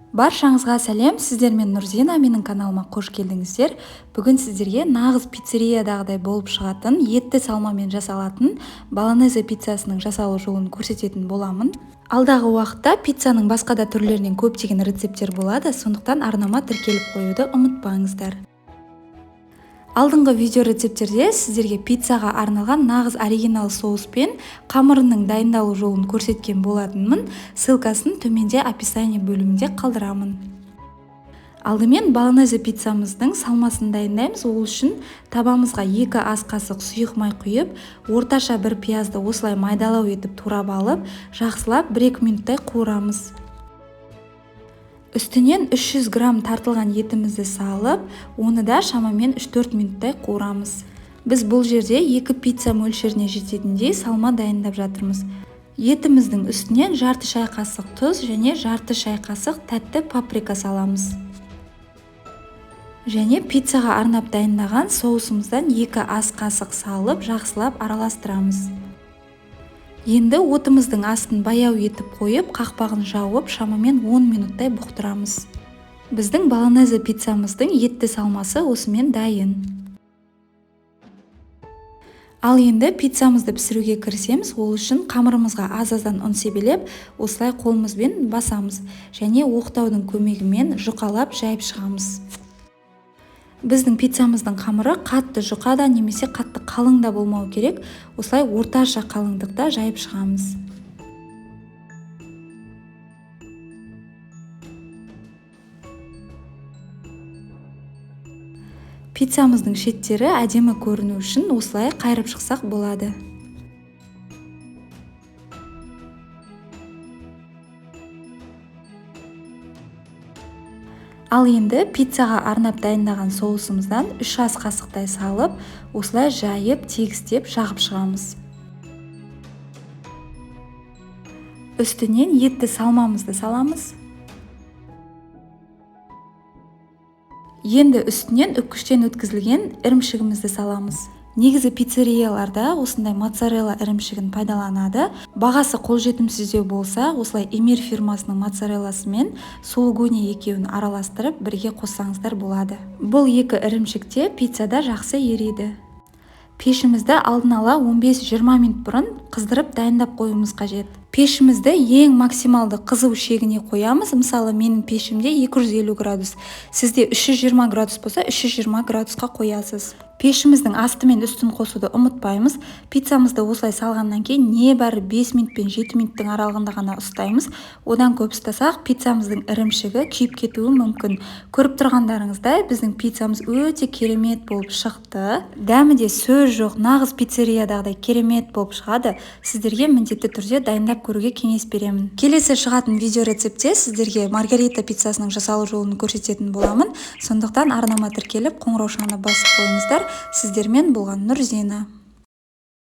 Баршаңызға сәлем, сіздермен Нұрзина, менің каналыма қош келдіңіздер. Бүгін сіздерге нағыз пиццериядағыдай болып шығатын, етті салмамен жасалатын болонезе пиццасының жасалу жолын көрсететін боламын. Алдағы уақытта пиццаның басқа да түрлерінен көптеген рецепттер болады, сондықтан арнама тіркеліп қоюды ұмытпаңыздар. Алдыңғы видео рецепттерде сіздерге пиццаға арналған нағыз оригинал соус пен қамырының дайындалу жолын көрсеткен болатынмын. Ссылкасын төменде описание бөлімінде қалдырамын. Алдымен болонезе пиццамыздың салмасын дайындаймыз. Ол үшін табамызға 2 ас қасық сұйық май құйып, орташа бір пиязды осылай майдалау етіп турап алып, жақсылап 1-2 минуттай қуырамыз. Үстінен 300 грамм тартылған етімізді салып, оны да шамамен 3-4 минуттай қуырамыз. Біз бұл жерде 2 пицца мөлшеріне жететіндей салма дайындап жатырмыз. Етіміздің үстінен жарты шай қасық тұз және жарты шай қасық тәтті паприка саламыз. Және пиццаға арнап дайындаған соусымыздан 2 ас қасық салып, жақсылап араластырамыз. Енді отымыздың астын баяу етіп қойып, қақпағын жауып, шамамен 10 минуттай бұқтырамыз. Біздің болонезе пиццамыздың етті салмасы осымен дайын. Ал енді пиццамызды пісіруге кірісеміз. Ол үшін қамырымызға аз-аздан ұн себелеп, осылай қолымызбен басамыз және оқтаудың көмегімен жұқалап жайып шығамыз. Біздің пиццамыздың қамыры қатты жұқа да немесе қатты қалың да болмау керек. Осылай орташа қалыңдықта жайып шығамыз. Пиццамыздың шеттері әдемі көріну үшін осылай қайырып шықсақ болады. Ал енді пиццаға арнап дайындаған соусымыздан 3 ас қасықтай салып, осылай жайып, тегістеп жағып шығамыз. Үстінен етті салмамызды саламыз. Енді үстінен үккіштен өткізілген ірімшігімізді саламыз. Негізі пиццерияларда осындай моцарелла ірімшігін пайдаланады. Бағасы қолжетімсіздеу болса, осылай Эмир фирмасының моцарелласы мен сулугуни екеуін араластырып бірге қоссаңыздар болады. Бұл екі ірімшік те пиццада жақсы ериді. Пешімізді алдын ала 15-20 минут бұрын қыздырып дайындап қоюымыз қажет. Пешімізді ең максималды қызу шегіне қоямыз. Мысалы, менің пешімде 250 градус. Сізде 320 градус болса, 320 градусқа қоясыз. Пешіміздің асты мен үстін қосуды ұмытпаймыз. Пиццамызды осылай салғаннан кейін небәрі 5 минут пен 7 минуттың аралығында ғана ұстаймыз. Одан көп ұстасақ, пиццамыздың ірімшігі күйіп кетуі мүмкін. Көріп тұрғандарыңыздай, біздің пиццамыз өте керемет болып шықты. Дәмі де сөз жоқ, нағыз пиццериядағыдай керемет болып шығады. Сіздерге міндетті түрде дайындап көруге кеңес беремін. Келесі шығатын видео рецептте сіздерге маргарита пиццасының жасалу жолын көрсететін боламын. Сондықтан арнама тіркеліп, қоңыраушаны басып қойыңыздар. Сіздермен болған Нұрзина.